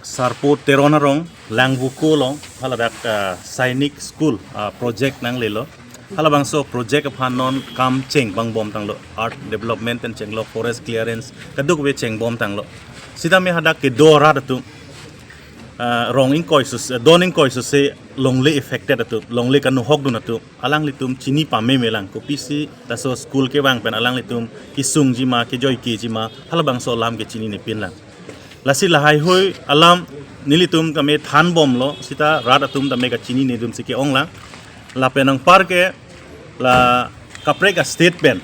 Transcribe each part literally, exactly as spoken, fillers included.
Sarpo Teron arong Langvoku along haladak, ah, Sainik School, ah, project nanglelo. Halabangso project aphan non kam chengbom tanglo, earth development pen chenglo, forest clearance kadokave chengbom tanglo. Sitame hadak kedo arat atum, ah, rong ingkoi sose, don ingkoi sose longle affected atum, longle kanu hokdun atum, alanglitum chini pamemelang, kopisi laso school kevang pen alanglitum kesungji ma, kejoikeji ma, halabangso alam ke chininepinlang. Lasi lahaihui alam nelitum tame thanbomlo, sita rat atum tame kachininedunsi ke-onglang. Lapen anparke la kaprek a-state pen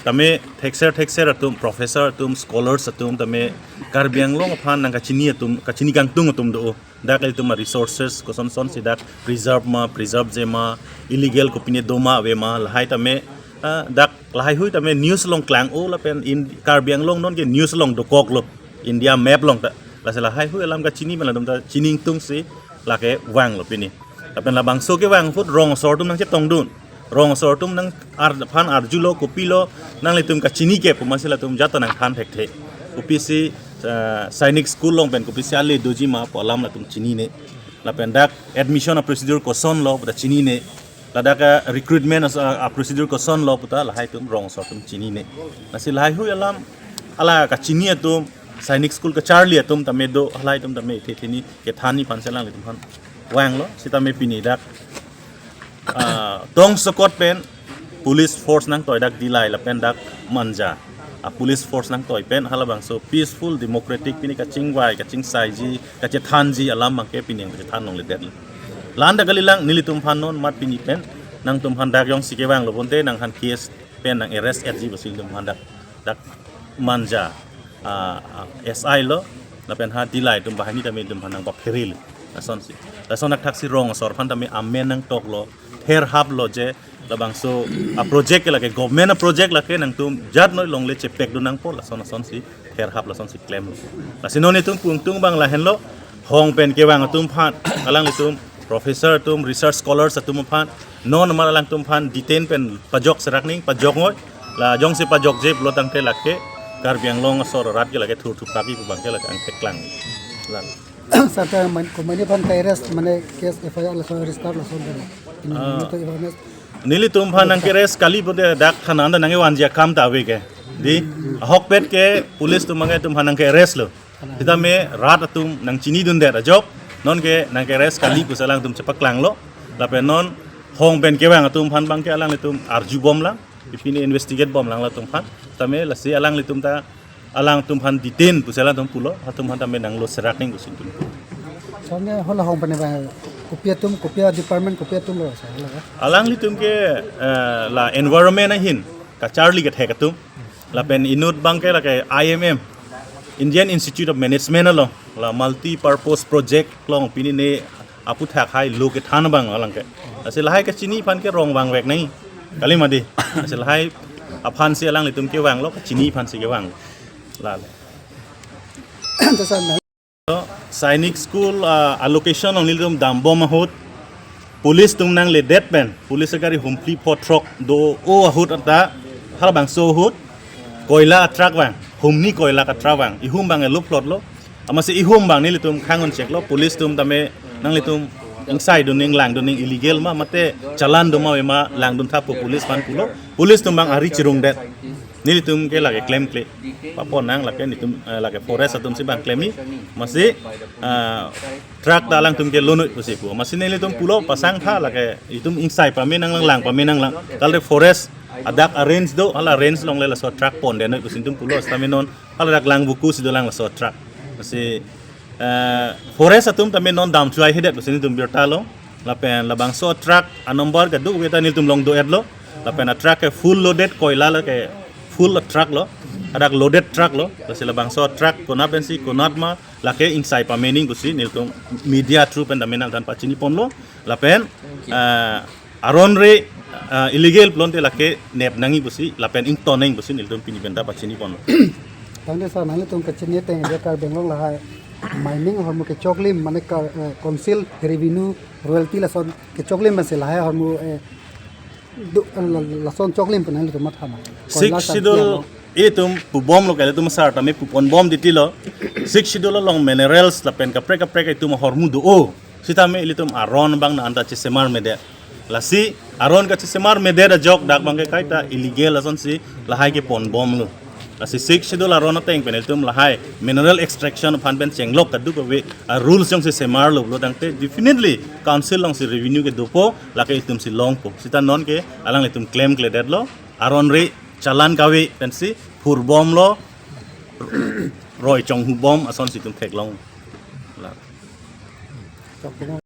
tame thekser thekser atum, professor atum, scholars atum tame Karbi Anglong aphan nangkachini atum, kachini kangtung atum do. Dak ilitum a-resources kosonson si dak preserve ma, preserve-je ma, illegal kopine doma ave ma, lahai tame, ah, dak lahaihui tame news along klang-o lapen in Karbi Anglong nonke news along dokoklo, India map along ta. Lasi lahaihui alam kachini pen latum ta chini ingtungsi lake vanglo pini. Lapen labangso kevang ahut rong asor atum nangchetongdun. Rong asor atum nang ar phan arjulo, kopilo nanglitum kachini ke pu, amatsi latum jat ta nangthan thekthe. Kopisi, ah, Sainik School along pen kopisi ale doji ma pu alam latum chinine. Lapen dak admission a-procedure kosonlo pu ta chinine. Ladak a-recruitment as-, a, a-procedure kosonlo pu ta lahai atum rong asor atum chinine. Lasi lahaihui alam hala kachini atum, Sainik School kacharli atum tame do, halahai atum tame the theni kethanji aphansi alanglitum aphan vanglo, sitame pini dak, ah, Tongsokot pen police force nangtoi dak Dillai lapen dak Manja a-police force nangtoi pen halabangso peaceful democratic pini kachingvai, kachingsaiji, kachethanji alam abangke pini nangkachethan longledetlo. La-an ta kalilang, nelitum aphan non mat pini pen nangtum aphan dak jongsi kevanglo bonte nangphan case pen nang-arrest-etji pusi nelitum aphan dak, dak Manja, ah, ah, S I lo, lapen ha Dillai atum banghini tame nelitum aphan nangpapherelo. Lasonsi. Lason athaksi rong asor aphan tame amen nangtoklo, therhaplo je labangso a-project ke lake, government a-project lake, nangtum jat noi longle chepekdun nangpo, lason lasonsi therhap, lasonsi klemlo. Lasi non itum pu ingtung abang lahenlo, hong pen kevang atum aphan, alanglitum professor atum, research scholars atum aphan, non amat alangtum aphan detain pen pajok serak ning, pajok ngoi, la jongsi pajokje pulo tangte lake Karbi Anglong asor arat ke lake thurthupaki pu abangke lake angthek klang. Lan. Sir, ta man, komatne aphan ka-arrest, mane case F I R lason register lason kan. Ini Ah. Itu awareness. Nelitum aphan nangke-arrest kali bonte dak thana anta nangkevanji akam ta ave ke. Di, ahokpet ke police atum abangke nelitum aphan nangke-arrest lo. Sitame rat atum nangchinidundet ajok, nonke nangke-arrest kali pusi alangtum chepaklanglo. Lapen non hong pen kevang atum aphan abangke alanglitum arjubomlang, pini investigate bomlang latum aphan. Tame lasi alanglitum ta, alangtum aphan detain pusi alangtum pulo, latum aphan tame nanglo serak ning pusi nelitum. Sone hala hong pen ba kopi atum, kopi department, kopi atum lo, sir, hala. Alanglitum ke, eh, la environment ahin kacharli kethek atum. Lapen inut abangke lake I M M, Indian Institute of Management along, la multi purpose project along pini ne aputhak hai lo kethan abang alangke. Lasi lahai kachini aphan ke rong vangvek nai. Kali mati. Lasi lahai aphansi alanglitum kevanglo, kachini aphansi kevanglo. Lale. Anta sir, Sainik School, ah, a-location along nelitum dambom ahut, police atum nangledet pen, police agari humphli phli throk do-o ahut anta, halabangso ahut koila a-truck vang, humni koila a-truck vang, ihum abang elup plot lo, amatsi ihum abang nelitum khang-un cheklo, police atum tame nanglitum ingsaidun ning, langdun ning, illegal ma mate challan doma ave ma langdun tha pu police aphan pulo, police atum abang ari chirungdet. Nelitum ke lake klemkle. Papo nang lake nelitum, eh, lake forest atumsi abang klemji. Amatsi, ah, truck ta alangtum ke lonoi pusi pu. Amatsi nelitum pulo pasang tha lake itum ingsai pame nanglang, lang pame nanglang. Kalite forest adak a-range do, hala range along le laso truck pondetnoi pusi nelitum pulo, sitame non hala dak Langvoku si dolang laso truck. Amatsi, eh, forest atum tame non damchuai hedet pusi nelitum birta lo. Lapen labangso truck a-number kadokave ta nelitum long do-etlo. Lapen a-truck ke full loaded, koila lake full truck lo. Hadak loaded truck lo. Lasi labangso truck konat pensi konat ma lake ingsai pame ning pusi nelitum media through pen tame nangthan pachiniponlo. Lapen, eh, aron re, eh, illegal pulote lake nep nangji pusi, lapen ington nangji pusi nelitum pini penta pachiniponlo. Tangte sir, nanglitum kachini ateng dia Karbi Anglong lahai mining ahormu kechoklim, mane ka, eh, council revenue, royalty lason kechoklim masi lahai ahormu, eh, do, eh, la-, lason choklim pu nanglitum matha ma. Sixth Koila Schedule sarpi alo. itum pubomlo ke ilitum sar tame pupon bom titilo. Sixth Schedule along minerals lapen kaprek kaprek itum ahormu do-o. Sitame ilitum aron abang na anta chesemar medet. Lasi aron kachesemar medet ajok dak abang ke kaita illegal asonsi lahai kepon bomlo. Lasi Sixth Schedule aron ateng pen ilitum lahai mineral extraction aphan pen chenglok kadokave a rules jongsi semarlo pulo tangte definitely council alongsi revenue ke dopo, lake itumsi longpo. Sita non ke alanglitum klemkledetlo. Aron re challan kave pensi phur bomlo, roi chonghu bom asonsi itum theklong. La.